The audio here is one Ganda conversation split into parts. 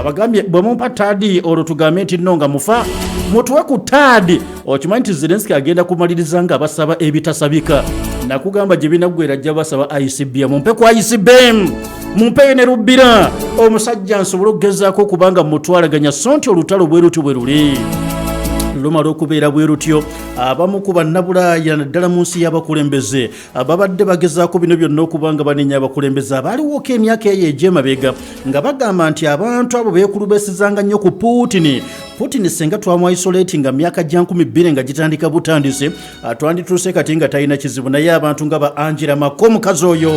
Abagambye bwe mumpa THAAD, olwo tugambe nti nno nga mufa mutuwe ku THAAD. Okimanyi nti Zelenski agenda kumaliriza nga abasaba ebitasabika. Nakugamba gye binaggwera ajja basaba ICBM. Mumpe ku ICBM, mumpeyo ne lubbira omusajja nsobole okugezaako okubanga mutwalaganya. So nti olutalo bwe lutyo bwe luli lumala okubeera bwe lutyo, abamu ku bannabulaaya, naddala mu nsi y'abakulembeze, babadde bagezaako bino byonna okuba nga banenya abakulembeze abaaliwoko emyaka eyo egy'emabega, nga bagamba nti abantu abo beekulubesizanga nnyo ku Putin. Putin senga twamu isolate nga myaka gya 2000 nga gitandika butandise, twandituuse kati nga talina kizibu. Naye abantu nga ba Angela Merkel, omukazi oyo,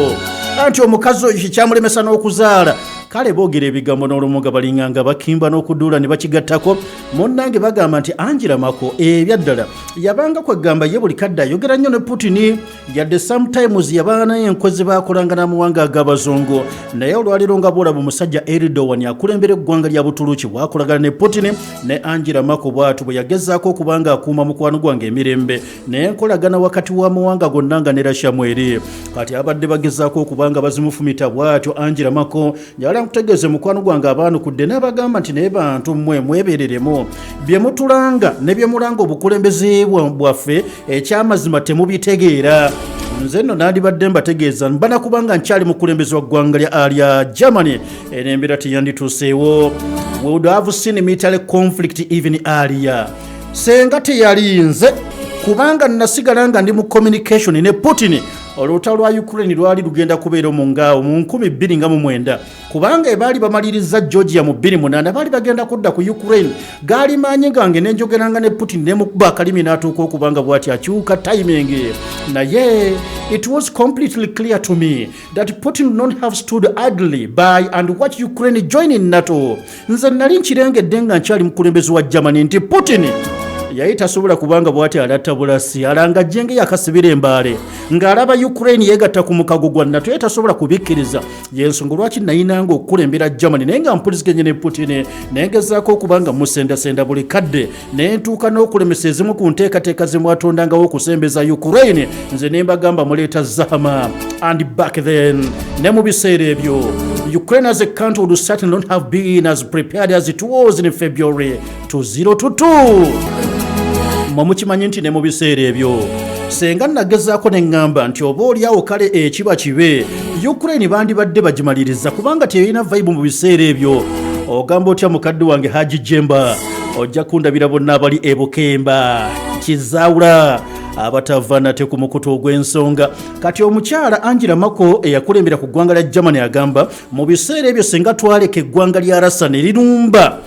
anti omukazi oyo kikyamulemesa n'okuzaala. Kale boogera ebigambo n'olumu nga balinga nga bakimba n'okuduula ne bakigattako. Munnange, bagamba nti Angela Merkel ebyaddala yabanga kwegamba ye buli kadde ayogera nnyo ne Putin, yadde sometimes yabanga naye enkozi bakolanga n'amawanga ag'abazungu. Naye olwaleero nga bwolaba omusajja Erdogan akulembera eggwanga lya Butuluki bwakolagana ne Putin, ne Angela Merkel bwatu bwe yagezaako okuba nga akuuma mukwano gwange emirembe naye nkolagana wakati w'amawanga gonna nga ne Russia mweri. Kati abadde bagezaako okuba nga bazimufumita bwatyo Angela Merkel. Njagala nkutegeeze, mukwano gwange, abaanukudde n'abagamba nti naye bantu mmwe mwebereremu, bye mutulanga ne bye mulanga obukulembeze bwaffe, ekyamazima temubitegeera. Nze nno nandibadde mbategeeza mbana kubanga nkyali mukulembeze wa ggwanga lya Germany, eno embeera teyandituuseewo. We would have seen military conflict even earlier senga teyalinze, kubanga nasigala nga ndi mu communication ne Putin. Olutalo lwa Ukraine lwali lugenda kubeera mu ngaawo mu 2009, kubanga ebaali bamaliriza Georgia mu 2008, baali bagenda kudda ku Ukraine. Gaali maanyi gange nenjogeranga ne Putin, nemukuba akalimi n'atuuka okubanga bw'ati akyuka timing. Naye it was completely clear to me that Putin would not have stood idly by and watch Ukraine join NATO. Nze nali nkirengedde nga nkyali mukulembeze wa Germany nti Putin yali tasobola kubanga bw'ati alatta bulasi alanga jjenge yakasibira embaale ng'alaba Ukraine yeegatta ku mukago gwa NATO. Ye tasobola kubikkiriza. Yensonga lwaki nayinanga okukulembera Germany, naye nga mpuliziganye ne Putin, naye ngezaako okuba nga musendasenda buli kadde, naye ntuuka n'okulemesa ezimu ku nteekateeka ze mwatondangawo okusembeza Ukraine. Nze ne mbagamba muleeta zahama. And back then, ne mu biseera ebyo, Ukraine as a country would certainly not have been as prepared as it was in February 2022. Mwe mukimanyi nti ne mu biseera ebyo senga nagezaako ne ŋŋamba nti oba oliawo kale ekiba kibe, Ukraine bandibadde bagimaliriza kubanga teyalina vibe mu biseera ebyo. Ogamba otya mukadde wange Haji Jemba? Ojja kundabira bonna abali ebukemba kizaawula abatava nate ku mukutu ogw'ensonga. Kati omukyala Angela Merkel eyakulembera ku ggwanga lya Germany agamba mu biseera ebyo singa twaleka eggwanga lya Russia ne lirumba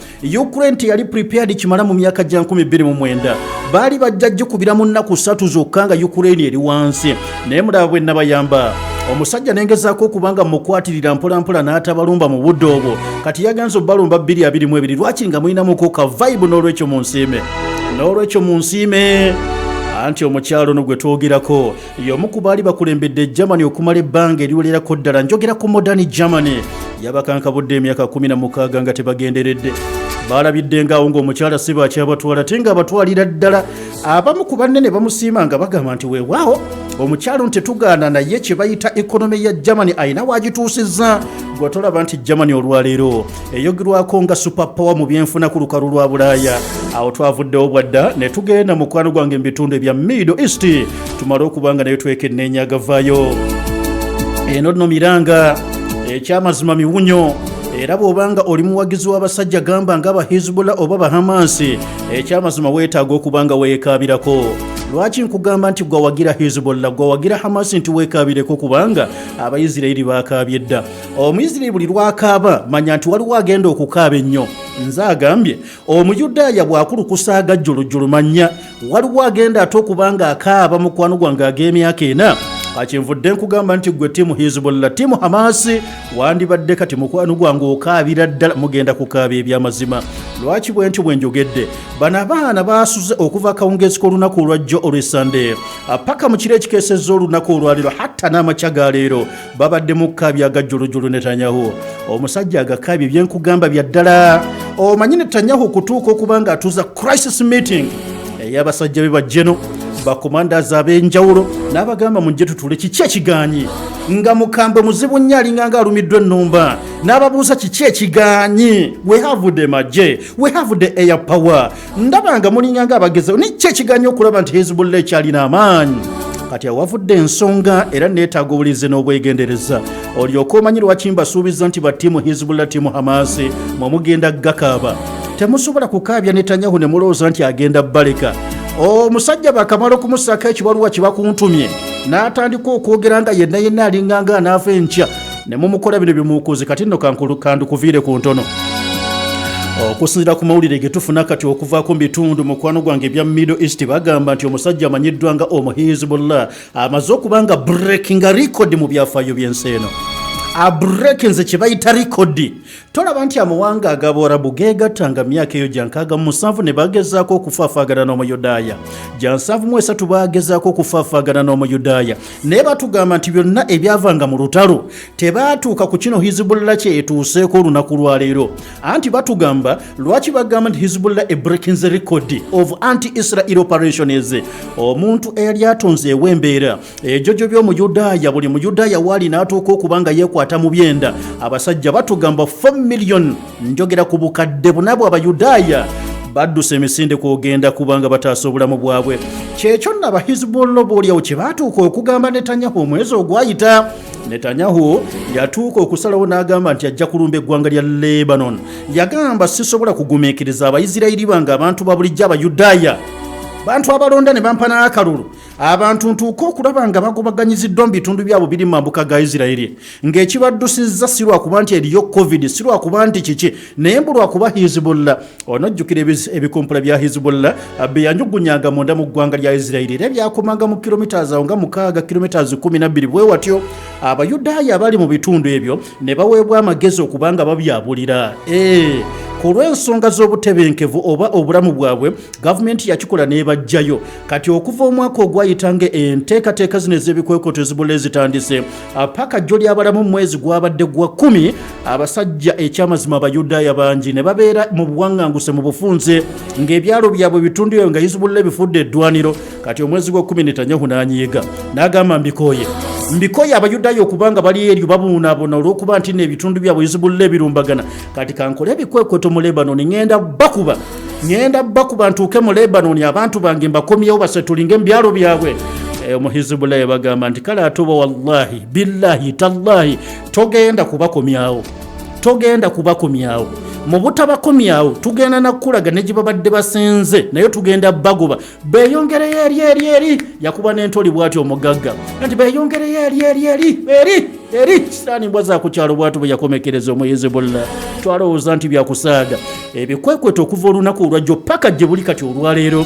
Ukraine, teyali prepared kimala. Mu myaka gya 2009 baali bajja gikubira mu nnaku 3 zokka nga Ukraine eri wansi. Naye mulaba bwe nabayamba omusajja nengezaako okuba nga mukwatirira mpolampola n'atabalumba mu budde obwo. Kati yagenza obbalumba 2022. Lwaki nga mulinamuko ka vibe? N'olwekyo munsiime, n'olwekyo munsiime. Anti omukyalo ono gwe twogerako y'omu ku baali bakulembedde Germany okumala ebbanga eriwererako ddala. Njogera ku modern Germany. Yabakankabudde emyaka 16 nga tebagenderedde. Balabidde ngaawo ng'omukyala si bakyabatwala, ate nga abatwalira ddala. Abamu ku bannene bamusiima nga bagamba nti weewaawo omukyalo ntetugaana, naye kye bayita economy ya Germany ayina wagituusizza. Gwe tolaba nti Germany olwaleero eyogerwako nga super power mu byenfuna ku lukalu lwa Bulaaya? Awo twavuddewo bwadda ne tugenda, mukwano gwange, mu bitundu ebya Middle East, tumale okuba nga naye twekenneenya agavaayo. Eno nno miranga ekyamazima miwunyo. Era bw'obanga oli muwagizi w'abasajja gamba nga aba Hezbollah oba Bahamasi, ekyamazima weetaaga okuba nga weekaabirako. Lwaki nkugamba nti gwawagira Hezbollah, gwawagira Hamasi nti weekaabireko? Kubanga Abaisirairi bakaabye dda. Omuisirairi buli lwakaaba, manya nti waliwo agenda okukaaba ennyo. Nze agambye Omuyudaaya bw'akulukusa agajjulujjulu, manya waliwo agenda ate okuba nga akaaba, mukwano gwange, ag'emyaka 4. Kyenvudde nkugamba nti gwe team Hezbollah, team Hamasi, wandibadde kati mukwano gwange okaabira ddala. Mugenda kukaaba ebyamazima. Lwaki bwe ntyo bwe njogedde? Bano abaana basuze okuva akawungeezi k'olunaku olwajjo olw'Esande paka mu kiro ekikeesezza olunaku olwaleero, hatta n'amakya ga leero babadde mu kukaabya agajjulujjulu Netanyahu. Omusajja agakaabye byenkugamba bya ddala. Omanyi Netanyahu okutuuka okuba nga atuuza crisis meeting ey'abasajja be bajjeno Bakomandas ab'enjawulo n'abagamba, "Mujje tutule, kiki ekigaanyi?" Nga mukambwe muzibu nnyo, alinga nga alumiddwa ennumba, n'ababuuza, "Kiki ekigaanyi? We have the magye, we have the air power, ndaba nga mulinga nga abagezeho, niki ekigaanyi okulaba nti Hezbollah ekyalina amaanyi?" Kati awavudde ensonga era neetaaga obulizi n'obwegendereza, olyoke omanyi lwaki mbasuubiza nti ba team Hezbollah, team Hamas, mwemugenda gakaaba. Temusobola kukaabya Netanyahu ne mulowooza nti agenda baleka. Omusajja bakamala okumusaako ekibaluwa kibakuntumye, n'atandika okwogera nga yenna yenna alinga nga anaafa enkya, ne mumukola bino byemukoze. Kati nno kandukuviire ku ntono. Okusinziira ku mawulire ge tufuna kati okuvaako mu bitundu, mukwano gwange, ebya Middle East, bagamba nti omusajja amanyiddwa nga Omuhizibullah amaze okuba nga breakinga record mu byafaayo by'ensi eno. Abreakinze kye bayita record. Tolaba nti amawanga ag'Abawarabu geegattanga myaka eyo gya 67 ne bagezaako okufaafaagana n'Omuyudaaya, gya 73 bagezaako okufaafaagana n'Omuyudaaya, naye batugamba nti byonna ebyavanga mu lutalo tebaatuuka ku kino Hizibullah kyetuuseeko olunaku lwaleero. Anti batugamba lwaki bagamba nti Hizibullah ebreakinze record of anti-Israel operations. Omuntu eyali atonze ew'embeera ejojo by'Omuyudaaya, buli Muyudaaya waali n'atuuka okuba nga yeekwata mu byenda, abasajja batugamba 4 million, njogera ku bukadde 4 bw'Abayudaaya, badduse emisinde kwogenda kubanga bataasa obulamu bwabwe. Kyekyo nno Abahizibullah booliawo kye baatuuka okugamba Netanyahu omwezi ogwayita. Netanyahu yatuuka okusalawo n'agamba nti ajja kulumba eggwanga lya Lebanon. Yagamba, "Sisobola kugumiikiriza Abaisirayiri bange, abantu ba bulijjo, Abayudaaya, bantu abalonda ne bampa n'akalulu, abantu ntuuke okulaba nga bagobaganyiziddwa mu bitundu byabwe biri mu mambuka ga Isirayiri, ng'ekibaddusizza si lwakuba nti eriyo COVID, si lwakuba nti kiki, naye mbu lwakuba Hizibullah." Onojjukira ebikompula bya Hizibullah bye yanyugunyanga munda mu ggwanga lya Isirayiri, era byakomanga mu kilometers awo nga 6, kilometers 12 bwe watyo. Abayudaaya abali mu bitundu ebyo ne baweebwa amagezi okubanga babyabulira. Ku lw'ensonga z'obutebenkevu oba obulamu bwabwe, gavumenti yakikola n'ebajjayo. Kati okuva omwaka ogwayita nga enteekateeka zino ez'ebikwekweto ezibula ezitandise paka jjo lyabalamu mu mwezi gwabadde gwa 10, abasajja ekyamazima Abayudaaya bangi ne babeera mu buwaŋŋanguse, mu bufunze, ng'ebyalo byabwe, ebitundu ebyo nga Hizibullah ebifudde eddwaniro. Kati omwezi gwa 10 Netanyahu n'anyiiga n'agamba, "Mbikooye, mbikoye Abayudaaya okubanga bali eryo babuunaabuna olw'okuba nti n'ebitundu byabwe Hizibullah ebirumbagana. Kati kankole ebikwekweto mu Lebanoni, ŋŋenda bakuba, ŋŋenda bakuba ntuuke mu Lebanoni, abantu bange mbakomyewo basetulinge mu byalo byabwe." Omuhizibullah yabagamba nti, "Kale atuba, wallahi billahi tallahi, togenda kubakomyawo, togenda kubakomyawo. Mu butabakomyawo tugenda nakulaga ne gye babadde basenze, naye tugenda bagoba beeyongereyo eri eri eri." Yakuba n'entoli bw'ati omugagga nti, "Beeyongereyo eri eri eri eri eri, sitaani mbwa za ku kyalo." Bw'ati bwe yakomekereza Omuhizibullah. Twalowooza nti byakusaaga. Ebikwekweto okuva olunaku olwajjo paka gye buli kati olwaleero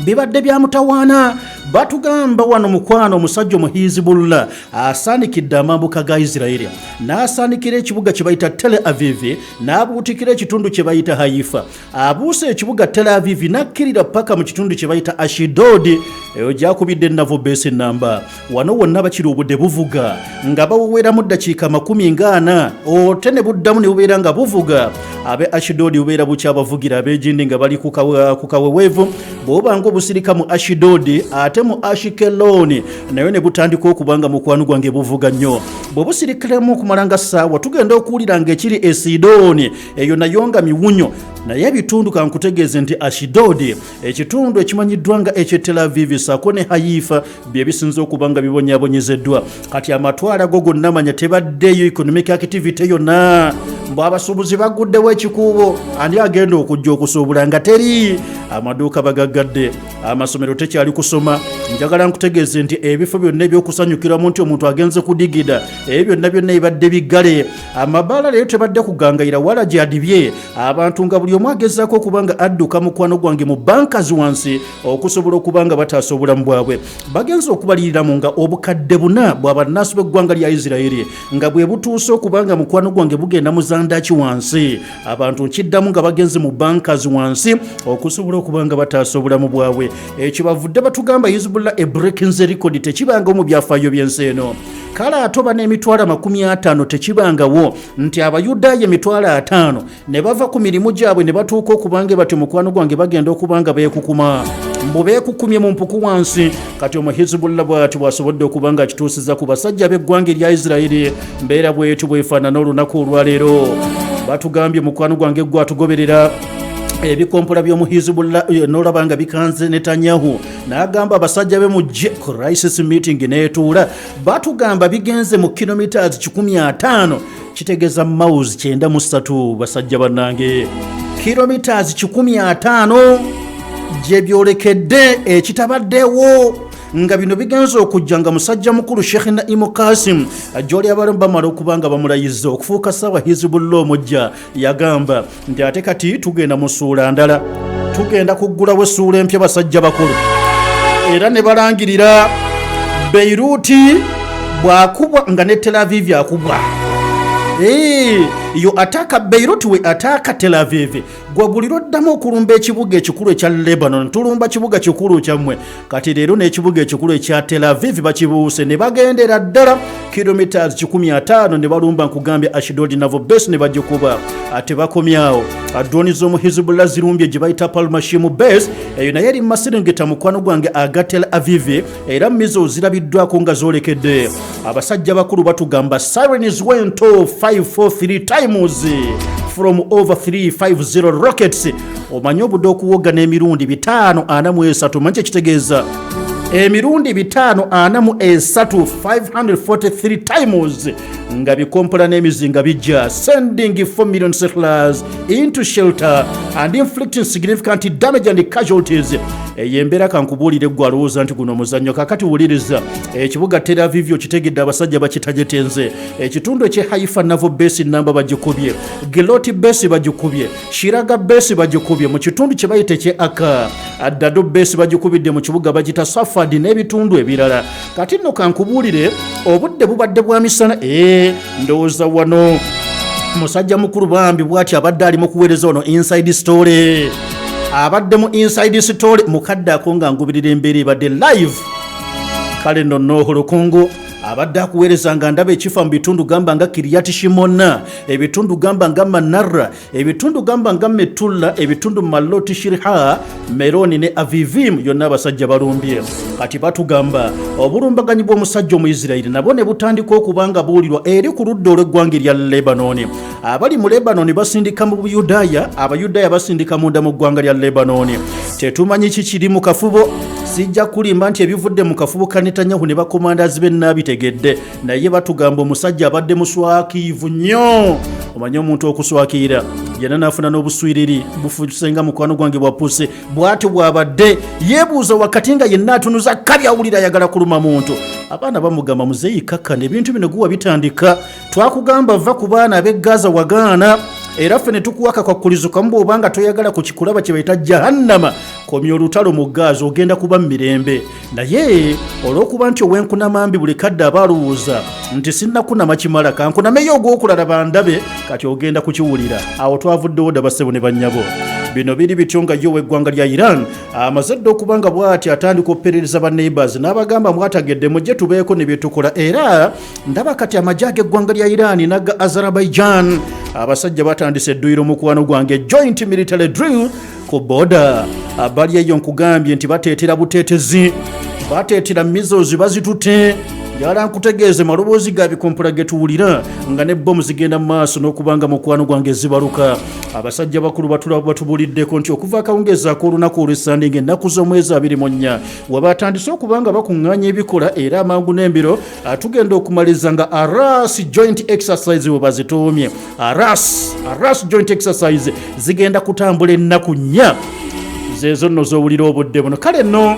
bibadde bya mutawaana. Batugamba wano, mukwano, omusajja Omuhizibullah asaanikidde amambuka ga Isirayiri, n'asaanikira ekibuga kye bayita Tel Aviv, n'abuutikira ekitundu kye bayita Haifa. Abuuse ekibuga Tel Aviv n'akkirira paka mu kitundu kye bayita Ashidodi, eyo gyakubidde naval base namba. Wano wonna bakiri obudde buvuga nga bawoweramu ddakiika 40, ote ne buddamu ne bubeera nga buvuga. Abe Ashidodi bubeera bukyabavugira, ab'egindi nga bali ku kaweweevu. Bw'oba nga obusirika mu Ashidodi, ate mu Ashikeloni naye ne butandika okuba nga, mukwano gwange, buvuga nnyo. Bwe busirikiremu okumala nga ssaawa, tugenda okuwulira ng'ekiri e Sidooni eyo nayo nga miwunyo. Naye ebitundu, kankutegeeze nti Ashidodi, ekitundu ekimanyiddwa nga eky'e Tel Aviv saako ne Haifa, bye bisinze okuba nga bibonyaabonyezeddwa. Kati amatwale ago gonna, manya tebaddeeyo economic activity yonna, mbu abasuubuzi baguddewo ekikuubo. Ani agenda okujja okusuubula nga teri? Amaduuka bagaggadde, amasomero tekyali kusoma. Njagala nkutegeeze nti ebifo byonna ebyokusanyukiramu, nti omuntu agenze kudigida, ebyo byonna byonna ebibadde biggale. Amabaala leero tebadde kugangayira wala gyadibye abantu, nga buli omu agezaako okuba nga adduka, mukwano gwange, mu bunkers wansi okusobola okuba nga bataasa obulamu bwabwe. Bagenze okubaliriramu nga obukadde 4 bwa bannansi b'eggwanga lya Isirayiri nga bwe butuuse okuba nga, mukwano gwange, bugenda mu zandaki wansi. Abantu, nkiddamu, nga bagenze mu bunkers wansi okusobola okuba nga bataasa obulamu bwabwe. Ekyo bavudde batugamba Hizibullah ebreakinze record, tekibangawo mu byafaayo by'ensi eno. Kale atoba n'emitwalo 50, tekibangawo nti Abayudaaya 50,000 ne bava ku mirimu gyabwe ne batuuka okubanga bati, mukwano gwange, bagenda okuba nga beekukuma. Mbu beekukumye mu mpuku wansi. Kati omuhizibullah bwati bw'asobodde okuba nga akituusiza ku basajja b'eggwanga erya Isirayiri. Mbeera bwetu bwefaanana olunaku olwaleero. Batugambye, mukwano gwange gwe atugoberera, ebikompola by'omu Hizibullah n'olaba nga bikanze Netanyahu n'agamba abasajja be mujje crisis meeting n'etuula. Batugamba bigenze mu kilometers 150, kitegeeza miles 93. Basajja bannange, kilometers 150 gye byolekedde ekitabaddewo, nga bino bigenza okujja nga musajja mukulu Sheikh Naimu Kasim gyoli abalimu bamala okuba nga bamulayiza okufuuka saawa Hizibullah omujja. Yagamba nti ate kati tugenda mu ssuula ndala, tugenda kuggulawo essuula empya, basajja bakulu. Era ne balangirira Beiruti bwakubwa nga ne Tel Aviv akubwa. Yo attack Beirut, we attack Tel Aviv. Gwe buli lwoddamu okulumba ekibuga ekikulu ekya Lebanon, tulumba kibuga kikulu kyammwe. Kati leero n'ekibuga ekikulu ekya Tel Aviv bakibuuse ne bagendera ddala kilometers 150 ne balumba, nkugambye, Ashdod Naval Base ne bagikuba. Ate bakomyawo, drone z'omu Hizbullah zirumbye gye bayita Palmachim Base, eyo naye eri mu maserengeta, mukwano gwange, aga Tel Aviv, era missiles zirabiddwako nga zoolekedde. Abasajja bakulu batugamba sirens went off 543 times from over 350 rockets. Omanye obudde okuwoga n'emirundi 543, manyi kyekitegeeza emirundi 543, 543 times, nga bikompola n'emizinga bijja, sending 4 million settlers into shelter and inflicting significant damage and casualties. Eyo embeera kankubuulire, gwe alowooza nti guno omuzannyo. Kakati wuliriza, ekibuga Tel Aviv okitegedde, abasajja bakitagetenze. Ekitundu ekye Haifa Naval Base namba bagikubye, Glilot Base bagikubye, Shiraga Base bagikubye, mu kitundu kye bayita ekye Aka Addado Base bagikubidde, mu kibuga bagita Safadi n'ebitundu ebirala. Kati nno kankubuulire, obudde bubadde bwa misana. Ee, ndowooza wano musajja mukulu bambi bw'ati abadde ali mu kuweereza ono inside story, abadde mu inside story mukadde ako nga ngubirira embeera ebadde live. Kale nno Nooho Lukungu abadde akuweereza nga ndaba ekifa mu bitundu gamba nga Kiryat Shimona, ebitundu gamba nga Manara, ebitundu gamba nga Metula, ebitundu Maloti Shiriha, Meroni ne Avivim, yonna abasajja balumbye. Kati batugamba obulumbaganyi bw'omusajja Omuisirairi nabo ne butandika okuba nga buwulirwa eri ku ludda olw'eggwanga erya Lebanoni. Abali mu Lebanoni basindika mu Buyudaaya, Abayudaaya basindika munda mu ggwanga lya Lebanoni. Tetumanyi kikiri mu kafubo. Sijja kulimba nti ebivudde mu kafubo ka Netanyahu ne bakomandazi be naabitegedde, naye batugamba omusajja abadde muswakiivu nnyo. Omanye omuntu okuswakiira yenna naafuna n'obuswiriri bufusenga, mukwano gwange bwa pusi, bw'atyo bw'abadde yeebuuza wakati nga yenna atunuza kabi, awulira ayagala kuluma muntu. Abaana bamugamba, "Muzeeyi, kakkana, ebintu bino guwa bitandika. Twakugamba va ku baana ab'e Gaza, wagaana, era ffe ne tukuwa akakwakulizo kamu. Bw'obanga toyagala ku kikulaba kye bayita jahannama, komya olutalo mu Gaza, ogenda kuba mu mirembe." Naye olw'okuba nti ow'enkunamambi buli kadde aba alowooza nti sinnakunama kimala, kankunameyo ogw'okulala bandabe, kati ogenda kukiwulira. Awo twavuddewo dda, bassebo ne bannyabo. Bino biri bityo nga ye ow'eggwanga lya Iran amaze dda okuba nga bw'ati atandika okuperereza ba neighbors n'abagamba, "Mwatagedde, mujje tubeeko ne bye tukola." Era ndaba kati amagye ag'eggwanga lya Iran n'aga Azerbaijan, abasajja batandise edduyiro, mukwano gwange, joint military drill ku border. Abali eyo nkugambye nti bateetera buteetezi, bateetera missiles bazitute. Njagala nkutegeeze maloboozi ga bikompula ge tuwulira nga ne bomu zigenda mu maaso n'okubanga, mukwano gwange, zibaluka. Abasajja bakulu batubuliddeko nti okuva akawungeezi ak'olunaku olw'Essande, ng'ennaku z'omwezi 24, we batandise okuba nga bakuŋŋaanya ebikola, era amangu n'embiro tugenda okumaliriza nga Aras joint exercise we bazituumye Aras joint exercise zigenda kutambula ennaku 4, zezo nno z'owulira obudde buno. Kale nno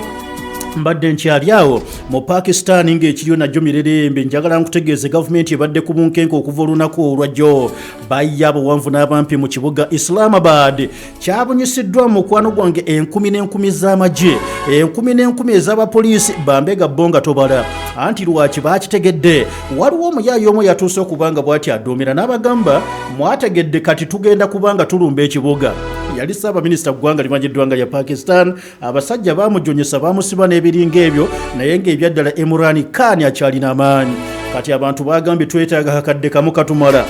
mbadde nkyali awo mu Pakistan ng'ekiriyo najjo mirerembe. Njagala nkutegeeze, gavumenti ebadde ku bunkenke okuva olunaku olwajjo. Bayya abawanvu n'abampi mu kibuga Islamabad kyabunyisiddwa, mukwano gwange, enkumi n'enkumi z'amagye, enkumi n'enkumi ez'abapoliisi, bambega bo nga tobala. Anti lwaki bakitegedde? Waliwo omuyaayi omu yatuuse okuba nga bw'ati aduumira n'abagamba, "Mwategedde, kati tugenda kubanga tulumba ekibuga." Yali ssaabaminisita ggwanga limanyiddwa nga lya Pakistan. Abasajja bamujonyesa, bamusiba n'ebiringa ebyo, naye ng'ebyaddala Imran Khan akyalina amaanyi. Kati abantu bagambye, "Twetaaga kakadde kamu katumala."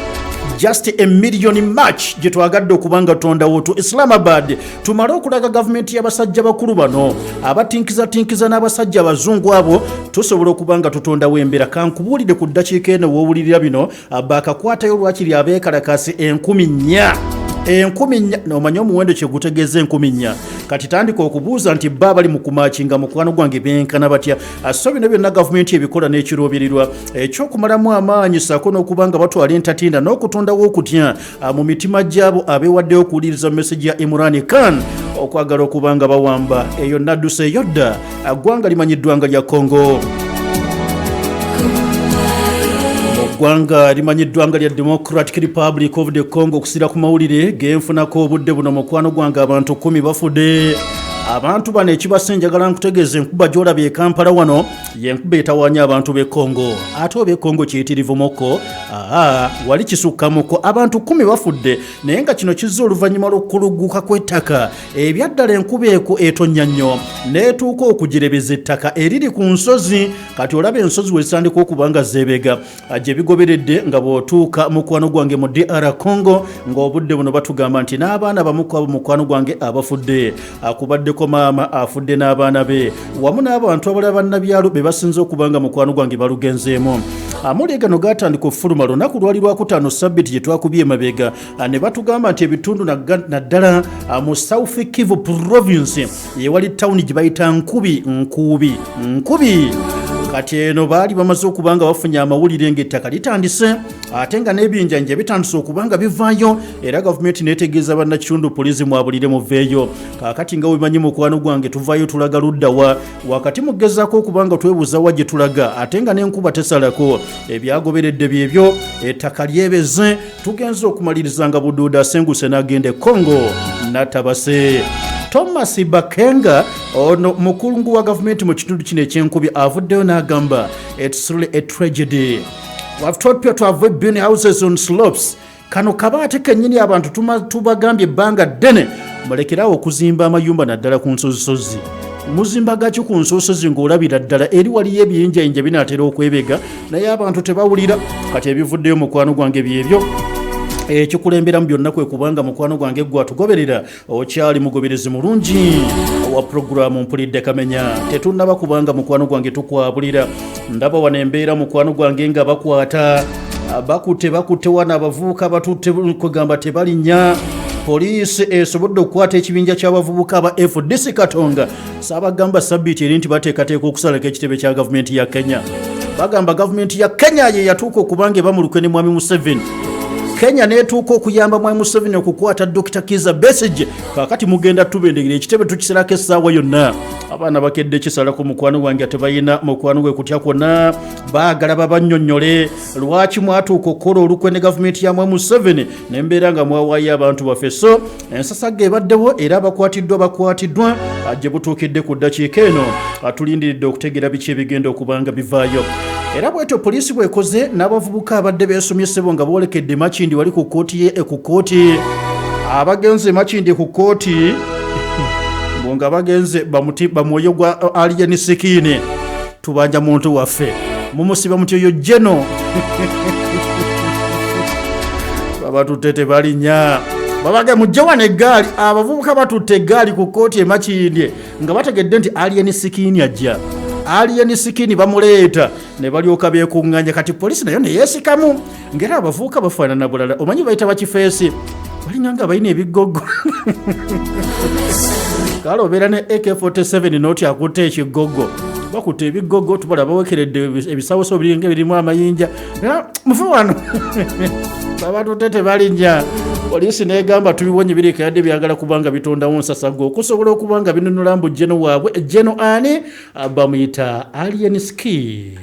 Just a million march gye twagadde okuba nga tutondawo to Islamabad, tumale okulaga gavumenti y'abasajja bakulu bano abatinkizatinkiza n'abasajja abazungu abo, tusobola okuba nga tutondawo embeera. Kankubuulire, ku ddakiika eno woowulirira bino, bakakwatayo lwakiri abeekalakasi 4000, 4000. Omanye omuwendo kyegutegeeza, 4000? Kati tandika okubuuza nti ba bali mu kumakinga, mukwano gwange, benkana batya? So bino byonna gavumenti ebikola n'ekiruubirirwa ekyokumalamu amaanyi, saako n'okuba nga batwala entatinda n'okutondawo okutya mu mitima gyabo abeewaddeyo okuwuliriza message ya Imran Khan okwagala okuba nga bawamba eyo. Nadduse eyo dda ggwanga limanyiddwa nga lya Congo. Ggwanga limanyiddwa nga lya Democratic Republic of the Congo. Okusira ku mawulire genfunako obudde buno, mukwano gwange, abantu 10 bafudde. Abantu bano ekibase, njagala nkutegeeza, enkuba gy'olabye e Kampala wano yenkuba etawaanya abantu b'e Congo, ate oba e Congo kiyitirivu-mukko, aa wali kisukkamuko. Abantu 10 bafudde, naye nga kino kizza oluvannyuma lw'okukuluguka kw'ettaka. Ebyaddala enkuba eko etonnya nnyo n'etuuka okugirebeza ettaka eriri ku nsozi. Kati olaba ensozi wezitandika okuba nga zeebega, gye bigoberedde nga bw'otuuka, mukwano gwange, mu DR Congo, ng'obudde buno batugamba nti n'abaana bamu ku abo, mukwano gwange, abafudde akubaddeko maama afudde n'abaana be wamu n'abantu abalala bannabyalo be basinze okuba nga, mukwano gwange, balugenzeemu. Amawulire gano gatandika okufuluma lunaku lwali lwakutaano, sabbiti gye twakubye emabega, ne batugamba nti ebitundu naddala mu South Kivu Province yewali tawuni gye bayita Nkubi, Nkubi, Nkubi. Kati eno baali bamaze okuba nga bafunye amawulire ng'ettaka litandise, ate nga n'ebiyinjanja bitandise okuba nga bivaayo, era gavumenti netegeeza bannakitundu, poliisi mwabulire muveeyo. Kaakati nga wemanyi, mukwano gwange, tuvaayo tulaga luddawa wakati mugezaako okuba nga twebuuza wa gye tulaga, ate nga n'enkuba tesalako. Ebyagoberedde byebyo, ettaka lyebeze, tugenze okumaliriza nga Buduuda asenguse n'agenda e Congo natabase. Thomas Bakenga, ono mukungu wa gavumenti mu kitundu kino ekyenkubi, avuddeyo n'agamba, "It's really a tragedy. We've told people to avoid building houses on slopes." Kano kabaate kennyini. Abantu tubagambye ebbanga ddene, mulekerawo okuzimba amayumba naddala ku nsozisozi. Muzimba gaki ku nsosozi ng'olabira ddala eri waliyo ebiyinjayinja binaatera okwebega? Naye abantu tebawulira. Kati ebivuddeyo, mukwano gwange, byebyo. Ekikulemberamu byonna kwe kubanga, mukwano gwange, gwe atugoberera, okyali mugoberezi mulungi wa puroguramu Mpulidde Kamenya. Tetunnaba kubanga, mukwano gwange, tukwabulira. Ndaba wano embeera, mukwano gwange, nga bakwata, bakutte, bakutte wano abavubuka batutte, kugamba tebalinnya. Poliisi esobodde okukwata ekibinja ky'abavubuka aba FDC Katonga. Saabagamba sabbiiti eri nti bateekateeka okusalako ekitebe kya gavumenti ya Kenya? Bagamba gavumenti ya Kenya ye yatuuka okubanga ebamulukwe ne Mwami Museveni. Kenya netuuka okuyamba Mwami Museveni okukwata Dr Kiza Besige. Kakati mugenda tubendegera ekitebe, tukisalako essaawa yonna. Abaana bakedde kisalako, mukwano gwange, tebalina, mukwano gwe, kutya kwonna. Baagala babannyonnyole lwaki mwatuuka okukola olukwe ne gavumenti ya Mwami Museveni nembeera nga mwawaayo abantu baffe. So ensasagga ebaddewo, era abakwatiddwa bakwatiddwa gye butuukidde. Ku ddakiika eno tulindiridde okutegeera biki ebigenda okuba nga bivaayo. Era bwetyo poliisi bwekoze n'abavubuka abadde beesomye, ssebo, nga boolekedde Makindi wali ku kkooti ye ku kkooti. Abagenze Makindi ku kkooti mbu nga bagenze bamuti bamwoyo gwa Alien Skin, tubanja muntu waffe, mumusiba muti oyo jeno babatutte tebalinnya. Babage mujje wano eggaali. Abavubuka batutte eggaali ku kkooti e Makindye nga bategedde nti Alien Skin ajja, Alien Skin bamuleeta, ne balyoka beekuŋŋanya. Kati poliisi nayo neyeesikamu, ngera abavubuka bafaanana bulala, omanyi bayita bakifeesi, balinga nga balina ebigogo. Kale obeera ne AK47 noti akutte ekigogo, bakutte ebigogo, tubala bawekeredde ebisawoso biringa ebirimu amayinja. Mufe wano, babatutte tebalinnya. Poliisi negamba tubiwonye bireka yadde byagala kubanga bitondawo nsasago okusobola okuba nga binunula mbu jeno waabwe. Jeno ani? Bamuyita Alien Skin.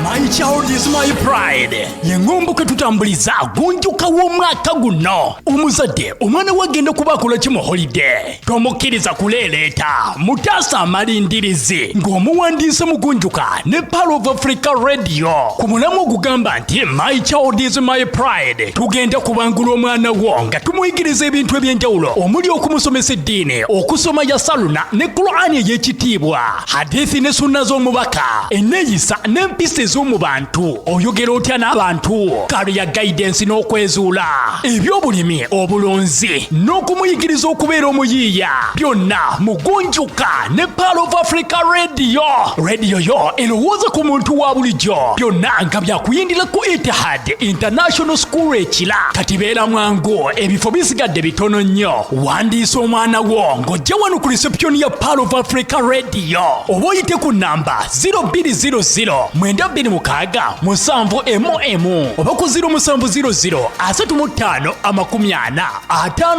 My child is my pride ye ŋŋombo kwe tutambuliza gunjuka w'omwaka guno. Omuzadde, omwana we agenda kuba akola ki mu holiday? Tomukkiriza kuleeleeta, mutaasa amalindirizi ng'omuwandiise mu gunjuka ne Pearl of Africa Radio ku mulamu ogugamba nti "My child is my pride". Tugenda kubangula omwana wo nga tumuyigiriza ebintu ebyenjawulo omuli okumusomesa eddiini, okusoma ya saluna ne Qur'ani ey'ekitiibwa, hadithi ne sunna z'omubaka, enneeyisa n'empisa. Ez'omu bantu, oyogera otya n'abantu, career guidance n'okwezuula, ebyobulimi, obulunzi n'okumuyigiriza okubeera omuyiiya, byonna mugunjuka ne Pearl of Africa Radio, radio yo erowooza ku muntu wa bulijjo. Byonna nga byakuyindira ku Etihad International School ekira. Kati beera mwangu, ebifo bisigadde bitono nnyo. Wandiisa omwana wo ng'ojja wano ku reception ya Pearl of Africa Radio oba oyite ku namba 0200 926 7 emu emu oba ku 0700 35 40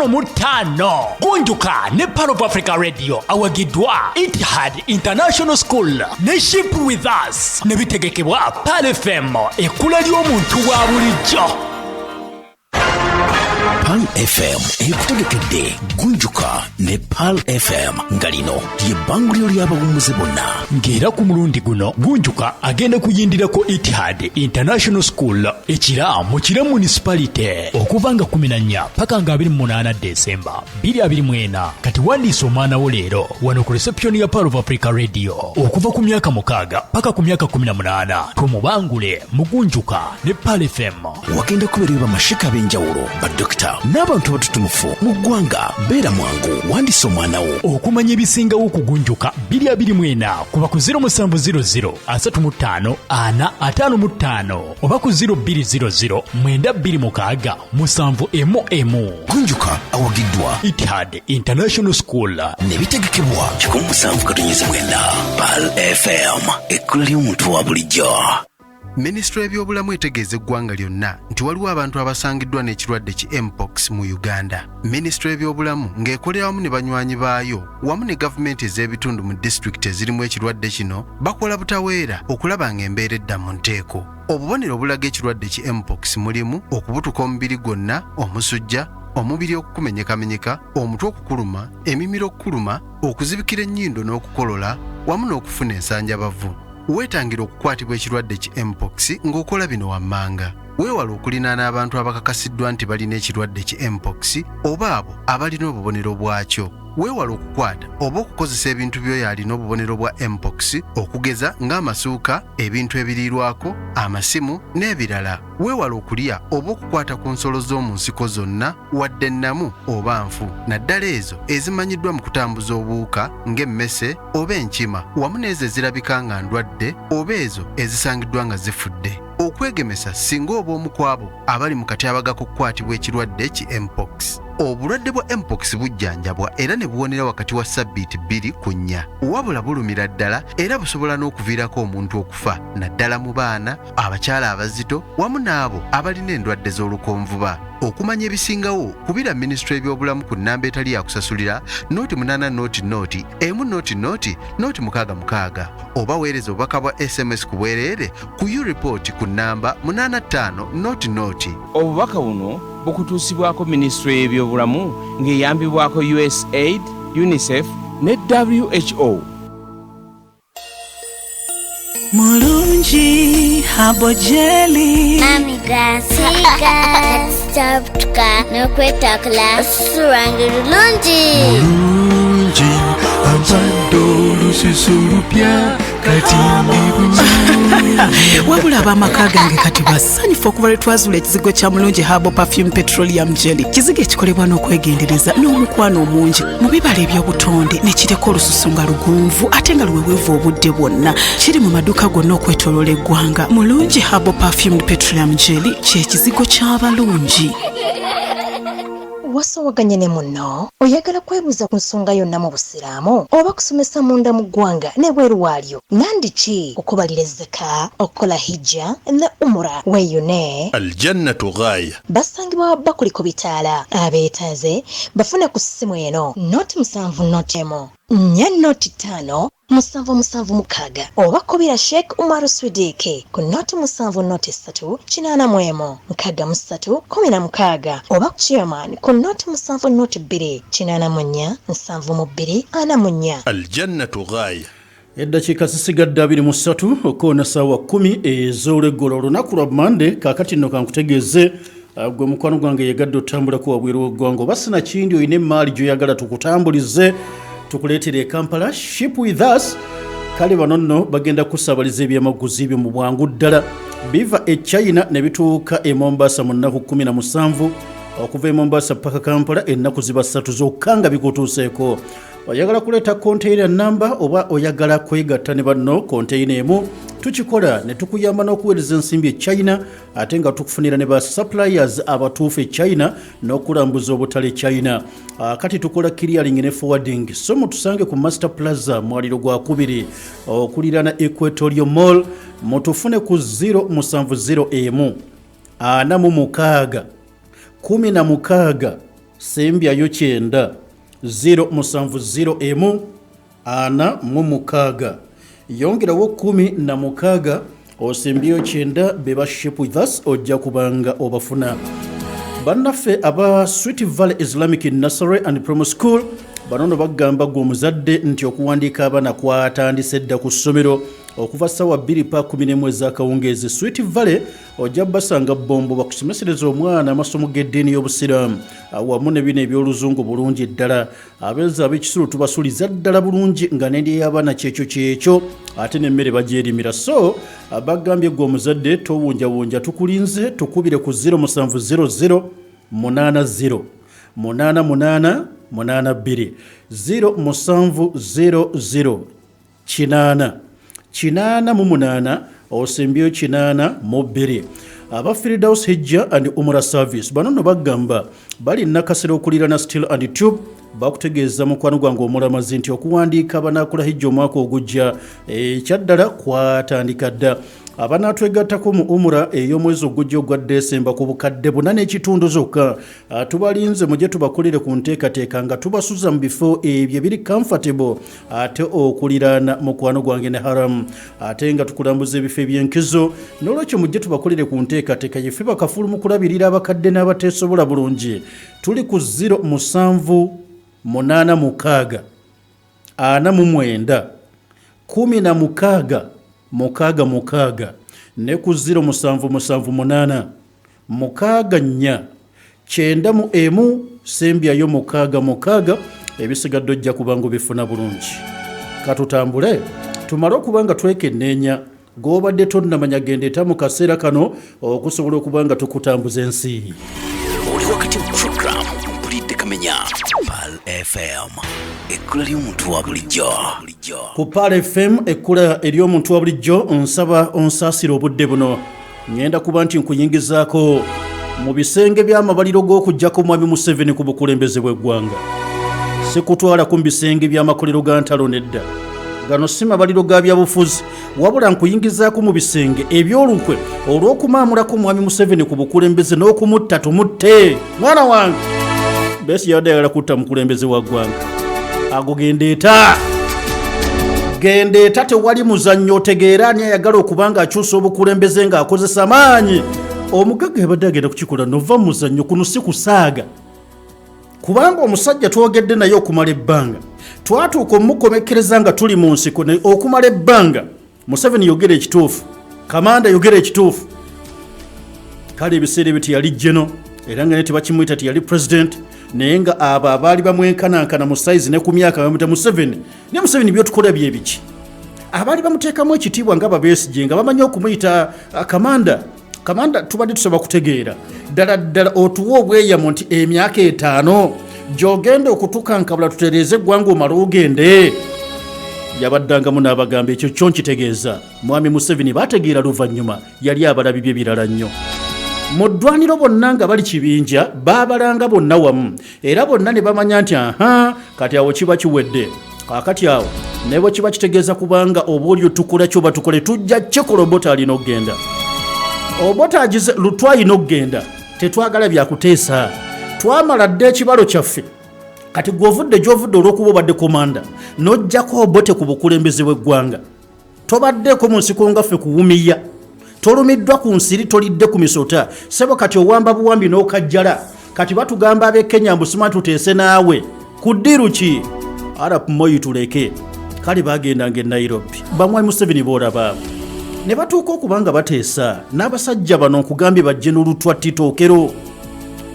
55. Gunjuka ne Pearl of Africa Radio, awagiddwa Etihad International School ne Ship With Us, ne bitegekebwa Pearl FM, ekkula ly'omuntu wa bulijjo. Pearl FM ekutegekedde Gunjuka ne Pearl FM, nga lino lye bbanguliro ly'abawummuze bonna. Ng'era ku mulundi guno Gunjuka agenda kuyindirako Etihad International School ekira mu Kira Municipality okuva nga 14 paka nga 28 Desemba 2024. Kati wandiisa omwana wo leero wano ku reception ya Pearl of Africa Radio okuva ku myaka 6 paka ku myaka 18, tumubangule mugunjuka ne Pearl FM. Wagenda kubeerayo bamashika ab'enjawulo, badokita n'abantu abatutumufu mu ggwanga. Beera mwangu, wandisa omwana wo. Okumanya ebisingawo okugunjuka 2024, kuba ku 0700 35 4 55 oba ku 0200 926 7 emu emu. Gunjuka awagiddwa Etihad International School ne bitegekebwa 107.9 Pearl FM, ekkula ly'omuntu wa bulijjo. Minisitule y'ebyobulamu etegeeza eggwanga lyonna nti waliwo abantu abasangiddwa n'ekirwadde ki mpox mu Uganda. Minisitule y'ebyobulamu ng'ekolera wamu ne banywanyi baayo wamu ne gavumenti ez'ebitundu mu disitulikiti ezirimu ekirwadde kino bakola butaweera okulaba ng'embeera edda mu nteeko. Obubonero obulaga ekirwadde ki mpox mulimu okubutuka omubiri gwonna, omusujja, omubiri okukumenyekamenyeka, omutwe okukuluma, emimiro okukuluma, okuzibikira ennyindo n'okukolola wamu n'okufuna ensanjabavu. Weetangira okukwatibwa ekirwadde ki mpox ng'okola bino wammanga: weewala okulinaana abantu abakakasiddwa nti balina ekirwadde ki mpox oba abo abalina obubonero bwakyo. Weewala okukwata oba okukozesa ebintu by'oyo alina obubonero bwa mpox, okugeza ng'amasuuka, ebintu ebiriirwako, amasimu n'ebirala. Weewala okulya oba okukwata ku nsolo z'omu nsiko zonna, wadde ennamu oba nfu, naddala ezo ezimanyiddwa mu kutambuza obuwuka ng'emmese oba enkima, wamu n'ezo ezirabika nga ndwadde oba ezo ezisangiddwa nga zifudde. Okwegemesa singa oba omu ku abo abali mu katyabaga k'okukwatibwa ekirwadde ki mpox. Obulwadde bwa mpox bujjanjabwa era ne buwonera wakati wa sabbiiti 2 ku 4, wabula bulumira ddala era busobola n'okuviirako omuntu okufa, naddala mu baana, abakyala abazito wamu n'abo abalina endwadde z'olukonvuba. Okumanya ebisingawo, kubira minisitule y'ebyobulamu ku nnamba etali yakusasulira 08 00 1 00 066 oba weereza obubaka bwa SMS ku bwereere ku ureport ku nnamba 85 00. Obubaka buno bukutuusibwako minisitule y'ebyobulamu ng'eyambibwako USAID, UNICEF ne WHO. Mulungi Herbal Jelly. Mami gasiga kati n'okwetakula, olususu lwange lulungi. Mulungi ampadde olususu lupya, kati ndi bulungi. Wabula ab'amaka gange kati basanyufu okuva lwe twazuula ekizigo kya Mulungi Herbal Perfume Petroleum Jelly, kizigo ekikolebwa n'okwegendereza n'omukwano omungi mu bibala eby'obutonde, ne kireka olususu nga lugonvu ate nga luweweevu obudde bwonna. Kiri mu maduuka gonna okwetooloola eggwanga. Mulungi Herbal Perfumed Petroleum Jelly kye kizigo ky'abalungi. Wasowaganye ne munno, oyagala kwebuuza ku nsonga yonna mu busiraamu oba kusomesa munda mu ggwanga n'ebweru waalyo, nandi ki okubalira ezzaka, okukola hijja ne umura, weeyune Aljannatu Ghaya. Basangibwa bakuli ku bitaala. Abeetaaze bafune ku ssimu eno: 0 7 0 1 4 0 5 7 7 6, oba kubira Sheikh Umaru Swidiki ku 0 7 0 3 81 63 16, oba chairman ku 0 7 0 2 84 72 44. Aljannatu Ghaya. Eddakiika zisigadde 23 okukoona saawa 10 ez'olweggulo, olunaku lwa Mande. Kaakati nno kankutegeeze, gwe mukwano gwange yegadde otambulako wabweru w'eggwanga oba sinakindi olina emaali gy'oyagala tukutambulize tukuleetere e Kampala, Ship With Us Kale bano nno bagenda kusabaliza ebyamaguzi byo mu bwangu ddala. Biva e China ne bituuka e Mombasa mu nnaku 17. Okuva e Mombasa paka Kampala ennaku ziba 3 zokka nga bikutuuseeko. Oyagala kuleeta konteyina namba oba oyagala kwegatta ne banno konteyina emu? Tukikola ne tukuyamba n'okuweereza ensimbi e China, ate nga tukufunira ne ba suppliers abatuufu e China n'okulambuza obutale China. Kati tukola clearing ne forwarding. So mutusange ku Master Plaza, mwaliro gwa kubiri okuliraana Equatorial Mall. Mutufune ku 0701 46 16 sembyayo 9, 0701 46 yongerawo 16 osembyeyo 9. Beba Ship With Us, ojja kubanga obafuna. Bannaffe aba Sweet Valley Islamic Nursery and Primary School bano no bagamba gwe omuzadde nti okuwandiika abaana kwatandise dda ku ssomero okuva ssaawa 2 pa 11 ez'akawungeezi. Sweet Valley ojja basanga Bombo, bakusomesereza omwana amasomo g'eddiini y'Obusiraamu wamu ne bino eby'Oluzungu bulungi ddala. Abeezi ab'ekisulu tubasuliza ddala bulungi nga n'endya y'abaana kyekyo kyekyo, ate n'emmere bagyerimira. So bagambye gwe omuzadde towunjawunja, tukulinze, tukubire ku 0700 80 88 82, 0700 8 88 osembyeyo 82. Aba Firdaus Hijja and Umra Service bano nno bagamba bali Nakasero okuliraana Steel and Tube. Bakutegeeza mukwano gwange omulamazi nti okuwandiika abanaakola hijja omwaka ogujja ekyaddala kwatandika dda. Abanaatwegattako mu umura ey'omwezi ogujja ogwa Desemba ku bukadde 4.5 zokka. Tubalinze, mujye tubakolere ku nteekateeka nga tubasuza mu bifo ebyo ebiri comfortable, ate okuliraana mukwano gwange ne Haram, ate nga tukulambuza ebifo ebyenkizo. N'olwekyo mujje tubakolere ku nteekateeka. Yeffe bakafulu mu kulabirira abakadde n'abateesobola bulungi. Tuli ku 07 86 49 16 66 ne ku 0778 64 91 sembyayo 66. Ebisigadde ojja kuba nga obifuna bulungi. Katutambule tumale okuba nga twekenneenya. G'obadde tonnamanya, genda eta mu kaseera kano okusobola okuba nga tukutambuza ensi. Oli wakati mu program Mpulidde Kamenya, Pal FM, ekkula ly'omuntu wa bulijjo. Ku Pal FM, ekkula ery'omuntu wa bulijjo. Nsaba onsaasire obudde buno, ŋŋenda kuba nti nkuyingizaako mu bisenge by'amabaliro g'okuggyako Mwami Museveni ku bukulembeze bw'eggwanga. Sikutwalako mu bisenge by'amakolero ga ntalo, nedda. Gano si mabaliro ga byabufuzi, wabula nkuyingizaako mu bisenge eby'olukwe olw'okumaamulako Mwami Museveni ku bukulembeze n'okumutta. Tumutte mwana wange. Besigye yabadde ayagala kutta mukulembeze wa ggwanga. Ago gendeeta, gendeeta, tewali muzannyo. Otegeera ani ayagala okuba nga akyusa obukulembeze ng'akozesa maanyi. Omugagga yabadde agenda kukikola. Nova mu muzannyo kuno, si kusaaga, kubanga omusajja twogedde naye okumala ebbanga. Twatuuka omukomekkereza nga tuli mu nsiko naye okumala ebbanga. Museveni, yogera ekituufu. Kamanda, yogera ekituufu. Kale ebiseera ebyo teyali jeno, era nga naye tebakimuyita, teyali president, naye nga abo abaali bamwenkanankana mu size ne ku myaka bamuta Museveni. Naye Museveni, byotukola byebiki? Abaali bamuteekamu ekitiibwa nga babesigye nga bamanyi okumuyita kamanda. Kamanda, tubadde tusaba kutegeera ddala ddala otuwa obweyamo nti emyaka 5 gy'ogenda okutukankabula tutereeze eggwanga, omale ogende. Yabaddangamu n'abagamba ekyo kyo nkitegeeza Mwami Museveni. Bategeera luvannyuma yali abalabi bye birala nnyo. Mu ddwaniro bonna nga bali kibinja, baabalanga bonna wamu, era bonna ne bamanya nti aha, kati awo kiba kiwedde. Kaakati awo ne bwe kiba kitegeeza kubanga oba oli otukola kyoba tukole, tujja kikola. Obote alina okugenda, Obote agize Lutwa alina okugenda. Tetwagala byakuteesa, twamala dda ekibalo kyaffe. Kati gw'ovudde gy'ovudde olw'okuba obadde komanda n'ojjako Obote ku bukulembeze bw'eggwanga, tobaddeeko mu nsiko nga ffe kuwumiya, tolumiddwa ku nsiri, tolidde ku misota, sebo. Kati owamba buwambi n'okajjala. Kati batugamba ab'e Kenya mbu sima tuteese naawe ku ddiiru ki? Arap Moi tuleke. Kale bagendanga e Nairobi, bamwami Museveni boolaba, ne batuuka okuba nga bateesa n'abasajja bano. Nkugambye, bajje n'Olutwa Tito Okello.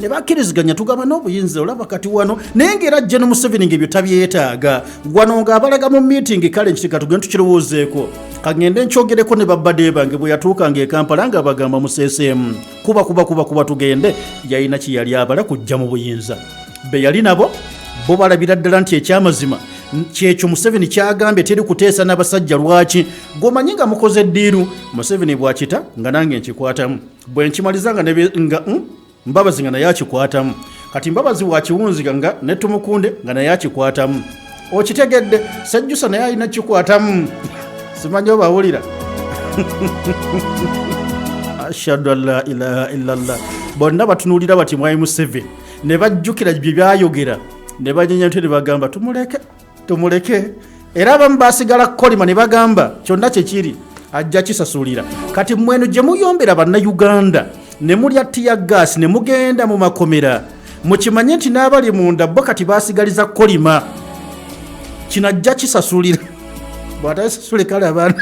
Ne bakkiriziganya tugabane obuyinza. Olaba kati wano naye ng'era Gen Museveni ng'ebyo tabyetaaga. Wano ng'abalaga mu meeting, kale nkiti katugende tukirowoozeeko, kagende nkyogereko ne babbade bange. Bwe yatuukanga e Kampala nga bagamba museeseemu kuba kuba kuba kuba tugende. Yalina kye yali abala kujja mu buyinza, be yali nabo bo balabira ddala nti ekyamazima kyekyo Museveni kyagambye, teri kuteesa n'abasajja. Lwaki gwomanyi nga mukoze eddiiru? Museveni bwakita nga nange nkikwatamu, bwe nkimaliza nga, nga Mbabazi nga naye akikwatamu. Kati Mbabazi wakiwunzika nga netumukunde nga naye akikwatamu, okitegedde? Sejjusa naye alina kikwatamu, simanyi obawulira. Ashhadu an la ilaha illallah. Bonna batunuulira bati mwami Museveni, ne bajjukira bye byayogera, ne banyenya nti ne bagamba tumuleke, tumuleke. Era abamu basigala kukolima ne bagamba kyonna kyekiri ajja kisasulira. Kati mweno gye muyombera Bannayuganda ne mulya tear gas ne mugenda mu makomera, mukimanye nti n'abali munda bo kati basigaliza kukolima, kinajja kisasulira. Bw'atasasule kale abaana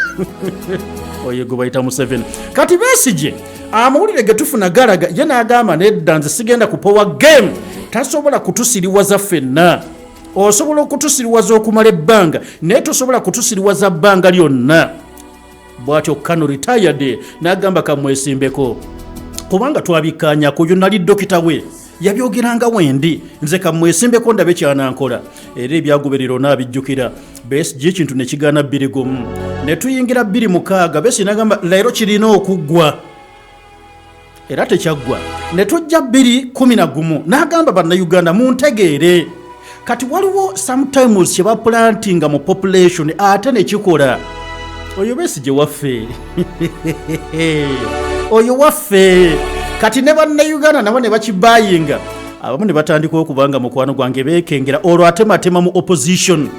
oyo gwe bayita Museveni. Kati Besigye amawulire ge tufuna galaga ye n'agamba nedda, nze sigenda kupowa game, tasobola kutusiriwaza ffenna. Osobola okutusiriwaza okumala ebbanga, naye tosobola kutusiriwaza bbanga lyonna. Bw'atyo Kano retired n'agamba kamwesimbeko, kubanga twabikkaanyako, yo nali dokita we yabyogeranga wendi, nze kamwesimbeko ndabe kyanankola. Era ebyagoberera onaabijjukira. Besigye ekintu ne kigaana 21, ne tuyingira 26. Besigye nagamba leero kirina okuggwa, era tekyaggwa. Ne tujja 211, n'agamba Bannayuganda muntegeere. Kati waliwo sometimes kye baplantinga mu population ate ne kikola. Oyo Besigye waffe, oyo waffe. Kati ne Bannayuganda nabo ne bakibayinga, abamu ne batandika okuba nga mukwano gwange beekengera, olwo atematema mu opposition.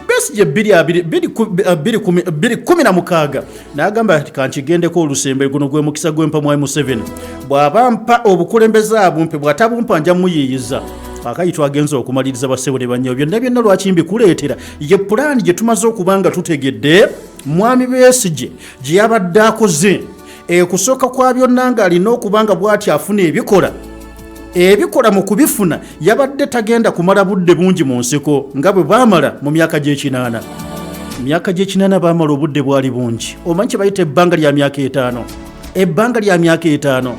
Besigye 2016 n'agamba nti kankigendeko olusembe, guno gwe mukisa gwempa mwami Museveni, bw'aba mpa obukulembeze abumpe, bw'atabumpa nja muyiiyiza. Akayi twagenza okumaliriza bassebo ne bannyo. Byonna byonna lwaki mbikuleetera? Ye pulaani gye tumaze okuba nga tutegedde mwami Besigye gye yabadde akoze. Ekusooka kwa byonna ng'alina okuba nga bw'ati afuna ebikola, ebikola mu kubifuna yabadde tagenda kumala budde bungi mu nsiko nga bwe baamala mu myaka gy'ekinaana. Myaka gy'ekinaana baamala obudde bwali bungi. Omanyi kye bayita ebbanga lya myaka 5? Ebbanga lya myaka 5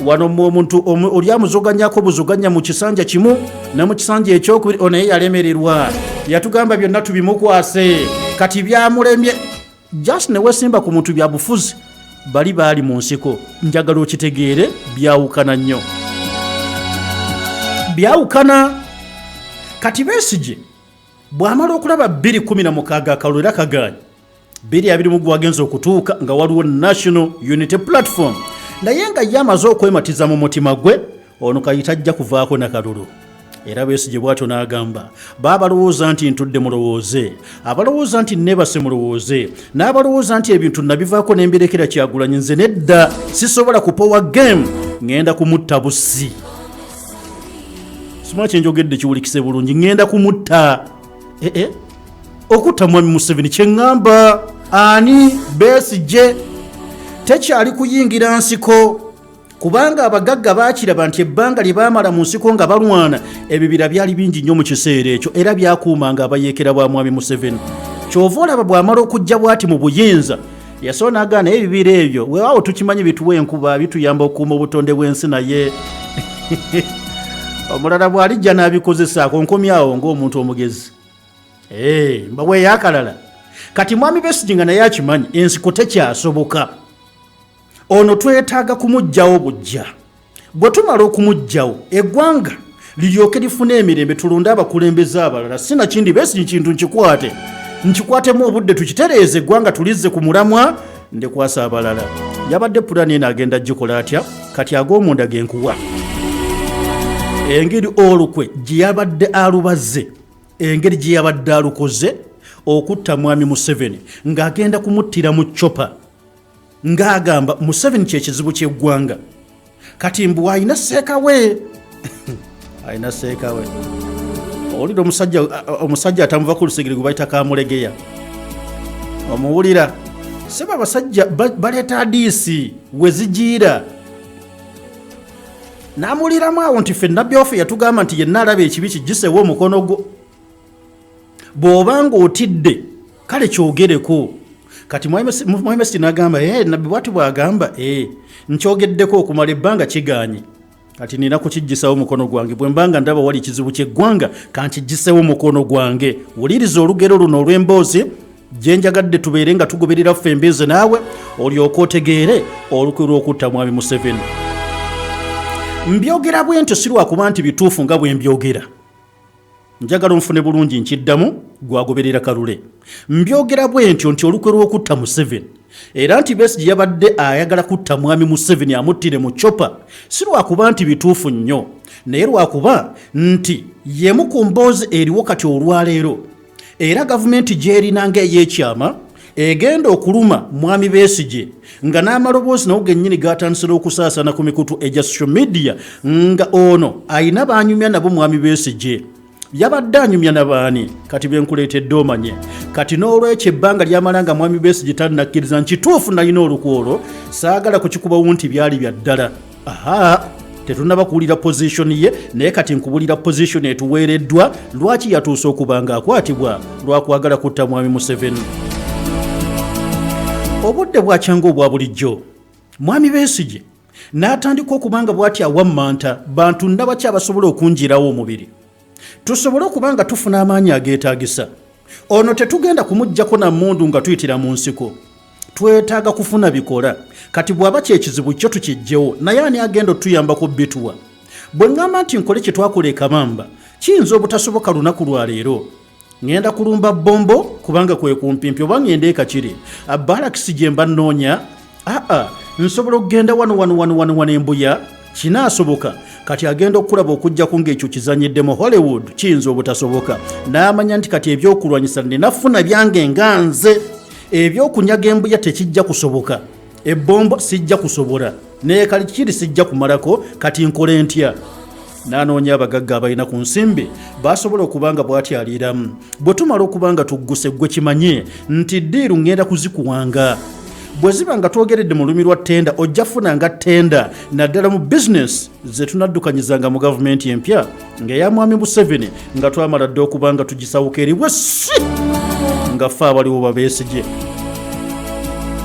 wano mu omuntu oli amuzoganyako buzoganya mu kisanja kimu ne mu kisanja ekyokubiri, ono naye yalemererwa, yatugamba byonna tubimukwase, kati byamulemye. Just ne wesimba ku muntu bya bufuzi, bali baali mu nsiko. Njagala okitegeere, byawukana nnyo, byawukana. Kati Besigye bw'amala okulaba 216 akalulu era kagaanyi, 20 gwagenza okutuuka nga waliwo National Unity Platform, naye nga ye amaze okwematiza mu mutima gwe, ono kayita ajja kuvaako nakalulu. Era Besigye bw'atyo n'agamba, baabalowooza nti ntudde mulowooze, abalowooza nti neebase mulowooze, n'abalowooza nti ebintu nabivaako ne mbirekera Kyagulanyi, nze nedda, sisobola kupowa game, ŋŋenda kumutta busi. Simanyi kyenjogedde kiwulikise bulungi, ŋŋenda kumutta. Ee, okutta mwami Museveni kyeŋŋamba ani? Besigye tekyali kuyingira nsiko, kubanga abagagga baakiraba nti ebbanga lye baamala mu nsiko nga balwana, ebibira byali bingi nnyo mu kiseera ekyo, era byakuumanga abayeekera bwa mwami Museveni. Kyova olaba bw'amala okujja bw'ati mu buyinza, yasooka n'agaana ebibira ebyo. Weewaawo tukimanyi bituwa enkuba, bituyamba okukuuma obutonde bw'ensi, naye omulala bw'alijja n'abikozesaako. Nkomyawo ng'omuntu omugezi mbaweeyo akalala. Kati mwami Besigye nga naye akimanyi ensiko tekyasoboka, ono twetaaga kumuggyawo bujja. Bwe tumala okumuggyawo, eggwanga liryoke lifune emirembe, tulonde abakulembeze abalala. Sinakindi Besigye kintu nkikwate, nkikwatemu obudde, tukitereeze, eggwanga tulizze ku mulamwa, ndekwasa abalala. Yabadde pulani eno agenda gikola atya? Kati ag'omunda genkuwa engeri olukwe gye yabadde alubaze, engeri gye yabadde alukoze okutta mwami Museveni, ng'agenda kumuttira mu chopper, ng'agamba Museveni kyekizibu ky'eggwanga. Kati mbu alina seekawe, alina seekawe. Owulira omusajja, omusajja atamuva ku lusegere gwe bayita Kamulegeya, omuwulira seba? Abasajja baleeta adiisi we zigiira. N'amuwuliramu awo nti ffe Nabbi waffe yatugamba nti yenna alaba ekibi kigisewo omukono gwo. Bw'oba ng'otidde kale kyogereko. Kati Mwami Besigye n'agamba, eh, Nabbi bw'ati bw'agamba, eh, nkyogeddeko okumala ebbanga kigaanye. Kati nina kukiggisawo omukono gwange bwe mba nga ndaba wali ekizibu ky'eggwanga kankiggisewo omukono gwange. Wuliriza olugero luno olw'emboozi gye njagadde tubeere nga tugoberera ffembi nze naawe olyoke otegeere olukwe lw'okutta Mwami Museveni. Mbyogera bwe ntyo si lwakuba nti bituufu nga bwe mbyogera. Njagala onfune bulungi nkiddamu gwagoberera Kalule. Mbyogera bwe ntyo nti olukwe lw'okutta Museveni era nti Besigye yabadde ayagala kutta Mwami Museveni amuttire mu chopper si lwakuba nti bituufu nnyo naye lwakuba nti y'emu ku mboozi eriwo kati olwaleero era gavumenti gy'erina ng'ey'ekyama egenda okuluma Mwami Besigye nga n'amaloboozi nawo gennyini gatandise n'okusaasaana ku mikutu egya social media nga ono alina b'anyumya nabo. Mwami Besigye yabadde anyumya na baani? Kati benkuleetedde omanye. Kati n'olwekyo ebbanga lyamala nga Mwami Besigye tannakkiriza nkituufu nalina olukwolo, saagala kukikubawo nti byali bya ddala. Aha, tetunnaba kuwulira position ye, naye kati nkubulira position etuweereddwa lwaki yatuuse okuba nga akwatibwa lwakwagala kutta Mwami Museveni. Obudde bwakyanga obwa bulijjo, Mwami Besigye n'atandika okuba nga bw'ati awammanta bantu ndabaki abasobola okunjirawo omubiri tusobole okuba nga tufuna amaanyi ageetaagisa. Ono tetugenda kumuggyako na mmundu nga tuyitira mu nsiko, twetaaga kufuna bikola. Kati bw'aba kyekizibu kyo tukijjewo, naye ani agenda otuyambako bituwa? Bwe ŋŋamba nti nkole kye twakola e Kabamba kiyinza obutasoboka lunaku lwa leero. Ŋŋenda kulumba Bombo kubanga kwe kumpimpi, oba ŋŋende e Kakiri balakisi gye mba nnoonya? Aa, nsobola okugenda wano wano wano wano wano Embuya, kinaasoboka? Kati agenda okukulaba okujjako ng'ekyo kizanyidde mu Hollywood kiyinza obutasoboka. N'amanya nti kati ebyokulwanyisa nnina funa byange nga nze, ebyokunyaga Embuya tekijja kusoboka, Ebbombo sijja kusobola, naye kali kiri sijja kumalako. Kati nkole ntya? N'anoonya abagagga abalina ku nsimbi basobola okuba nga bw'ati aliiramu. Bwe tumala okuba nga tugguse, gwe kimanye nti deal ŋŋenda kuzikuwanga. Bwe ziba nga twogeredde mu lulimi lwa tender, ojja funanga tender naddala mu bizinesi ze tunaddukanyizanga mu gavumenti empya ng'eya Mwami Museveni nga twamala dde okuba nga tugisawuka eri bwesi nga ffe abaliwo babeesigye.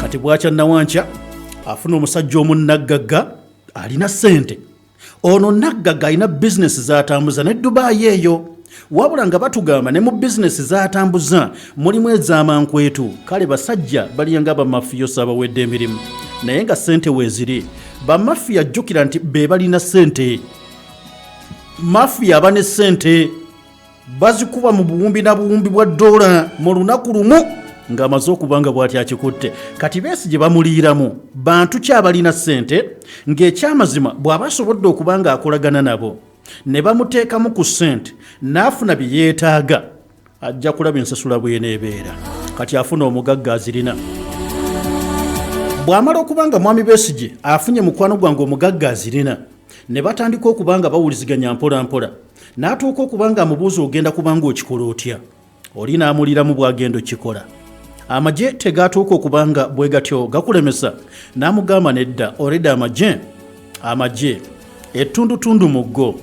Kati bwakya nawankya afuna omusajja omunnaggagga alina ssente. Ono naggagga alina bizinesi z'atambuza ne Dubayi eyo, wabula nga batugamba ne mu bizinesi z'atambuza mulimu ez'amankwetu. Kale basajja balinga bamafiyosa abawedde emirimu naye nga ssente weeziri. Bamafiya jjukira nti be balina ssente. Mafiya aba ne ssente bazikuba mu buwumbi na buwumbi bwa ddoola mu lunaku lumu ng'amaze okuba nga bw'ati akikutte. Kati Besigye bamuliiramu bantu ki abalina ssente ng'ekyamazima bw'aba asobodde okuba ng'akolagana nabo ne bamuteekamu ku ssente n'afuna bye yeetaaga, ajja kulaba ensasula bw'eneebeera. Kati afuna omugagga azirina. Bw'amala okuba nga Mwami Besigye afunye mukwano gwange omugagga azirina, ne batandika okuba nga bawuliziganya mpola mpola, n'atuuka okuba nga amubuuza, ogenda kuba ng'okikola otya? Oli n'amuliramu bw'agenda okikola. Amagye tegatuuka okuba nga bwe gatyo gakulemesa? N'amugamba nedda, already amagye ettundutundu mu ggo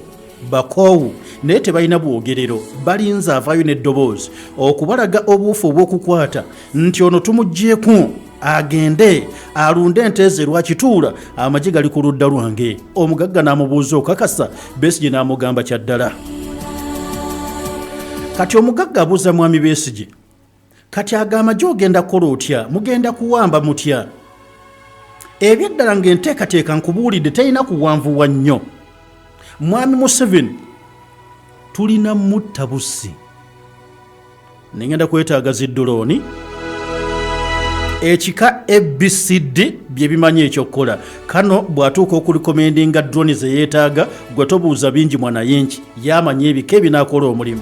bakoowu naye tebalina bwogerero, balinze avaayo n'eddoboozi okubalaga obuufu obw'okukwata nti ono tumuggyeku agende alunde ente ze lwakituula, amagye gali ku ludda lwange. Omugagga n'amubuuza, okakasa? Besigye n'amugamba kyaddala. Kati omugagga abuuza Mwami Besigye, kati ago amagye ogenda kukola otya? Mugenda kuwamba mutya? Ebyeddala ng'enteekateeka nkubuulidde terina kuwanvuwa nnyo. Mwami Museveni tulina mutta bussi, nengenda kwetaaga zi drone ekika ABCD bye bimanyi ekyokukola. Kano bw'atuuka okurecommendinga drone ze yeetaaga, gwe tobuuza bingi, mwanayinki yamanya ebika ebinaakola omulimu.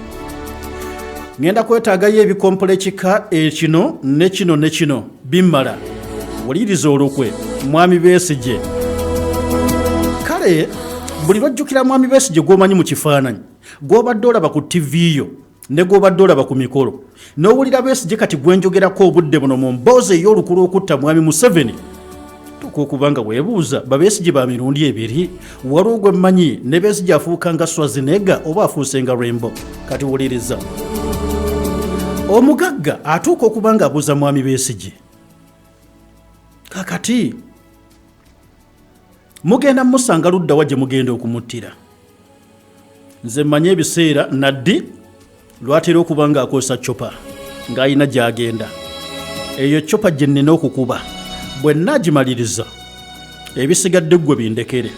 Ngenda kwetaagayo ebikompola ekika ekino ne kino ne kino bimmala. Wuliriza olukwe Mwami Besigye. Kale buli lwajjukira Mwami Besigye gw'omanyi mu kifaananyi, gw'obadde olaba ku TV yo ne gw'obadde olaba ku mikolo, n'owulira Besigye kati gwenjogerako obudde buno mu mboozi ey'olukulu okutta Mwami Museveni. Otuuka okuba nga weebuuza babesigye ba mirundi ebiri. Waliwo gwe mmanyi ne Besigye afuuka nga Schwarzenegger oba afuuse nga Rambo. Kati wuliriza. Omugagga atuuka okuba nga abuuza mwami Besigye, kakati mugenda musanga ludda wa gye mugenda okumuttira? Nze mmanyi ebiseera naddi lwatera okuba nga akozesa chopper ng'alina gy'agenda. Eyo chopper gye nnina okukuba, bwe nnaagimaliriza ebisigadde ggwe bindekere.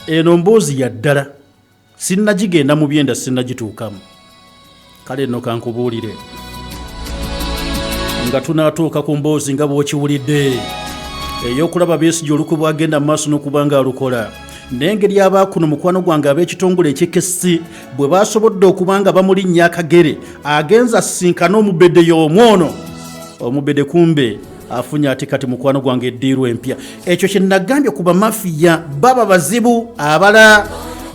Eno mboozi ya ddala, sinnagigenda mu byenda, sinnagituukamu. Kale nno kankubuulire nga tunaatuuka ku mboozi nga bw'okiwulidde ey'okulaba Besigye olukwe bw'agenda mu maaso n'okuba nga alukola, n'engeri abaakuno mukwano gwange ab'ekitongole ekikessi bwe basobodde okuba nga bamulinnya akagere, agenza asinkane omubede y'omu ono omubede kumbe afunye ate kati mukwano gwange eddiiru empya. Ekyo kye nagambye ku bamafiya, baba bazibu. Abala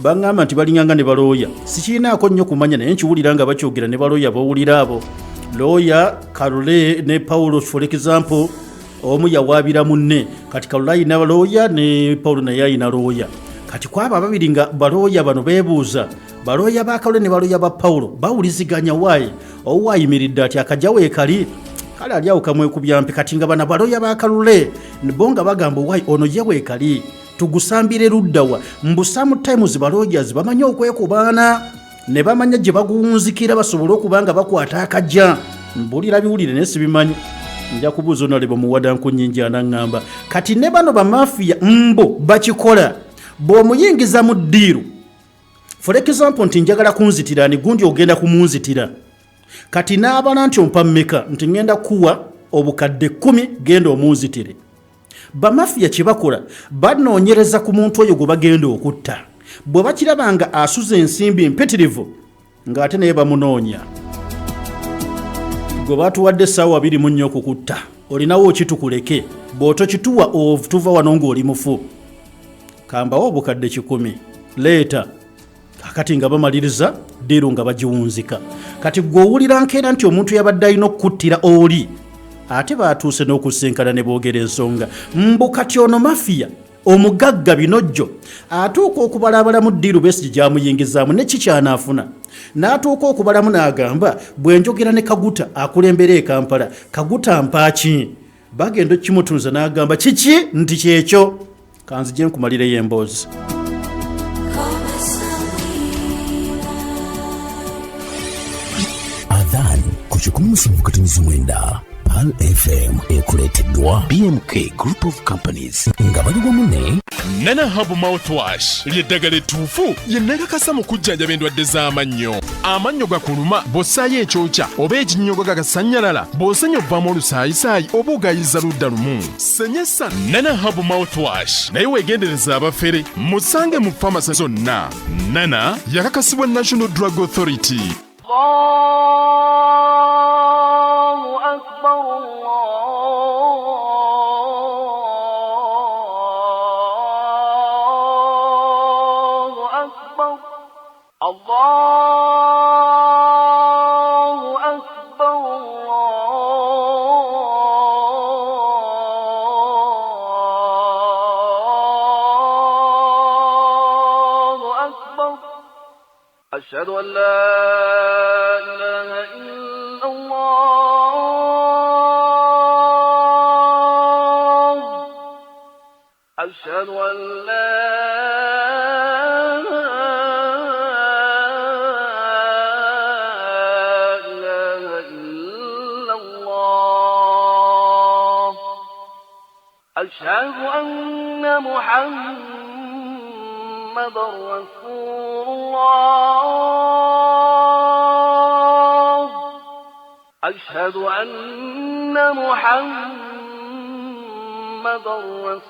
baŋŋamba nti balinganga ne balooya, sikirinaako nnyo kumanya, naye nkiwulira nga bakyogera ne balooya. Bawulira abo looya Kalule ne Paulo, for example, omu yawaabira munne. Kati Kalule ayina looya ne Paulo naye ayina looya. Kati kwabo ababiri nga balooya bano beebuuza, balooya ba Kalule ne balooya ba Paulo bawuliziganya, waaye owo ayimiridde ati akajja weekali kale ali awo kamwekubya mpi. Kati nga bana balooya ba Kalule bo nga bagamba, waaye ono ye weekali tugusambire luddawa? Mbu sometimes balooyas bamanyi okwekubaana ne bamanya gye baguwunzikira basobole okuba nga bakwata akajja. Mbulira biwulire naye sibimanyi, nja kubuuza onalebo muwada nkunyingi anaŋŋamba. Kati ne bano bamafiya mbo bakikola, bw'omuyingiza mu ddiiru, for example, nti njagala kunzitira ni gundi, ogenda kumunzitira, kati n'abala nti ompa mmeka, nti ŋŋenda kuwa obukadde 10, genda omunzitire. Bamafiya kye bakola, banoonyereza ku muntu oyo gwe bagenda okutta. Bwe bakiraba nga asuza ensimbi mpitirivu, ng'ate naye bamunoonya, gwe batuwadde essaawa 24 okukutta, olinawo kitukuleke, bw'otokituwa tuva wano ng'oli mufu, kambawo obukadde 100, leeta. Kakati nga bamaliriza ddiiru nga bagiwunzika. Kati gwe owulira nkeera nti omuntu yabadde alina okukuttira oli, ate baatuuse n'okusinkana ne boogera ensonga. Mbu kati ono mafiya omugagga binojjo atuuka okubalaabalamu ddiiru Besigye gyamuyingizaamu ne kikyanaafuna, n'atuuka okubalamu n'agamba, bwe njogera ne Kaguta akulembera e Kampala, Kaguta mpaaki? Bagenda okimutunza n'agamba kiki nti kyekyo. Kanzije nkumalireyo emboozi. Adhan ku 107.9 Pearl FM ekuleeteddwa BMK Group of Companies nga bali wamu ne Nana Hab Mouthwash ly'eddagala ettuufu lye nakakasa mu kujjanjaba endwadde z'amannyo. Amannyo gakuluma bw'ossaayo ekyokya oba ekinnyogo gagasannyalala, bw'osenya ovaamu olusaayisaayi oba ogayiza ludda lumu. Senyesa Nana Hab Mouthwash, naye weegendereza abafere. Musange mu famasi zonna. Nana yakakasibwa National Drug Authority. الله أكبر، الله أكبر، الله أكبر، الله أكبر. أشهد أن لا إله إلا الله، أشهد أن لا إله إلا الله، أشهد أن محمدا رسول الله، أشهد أن محمدا رسول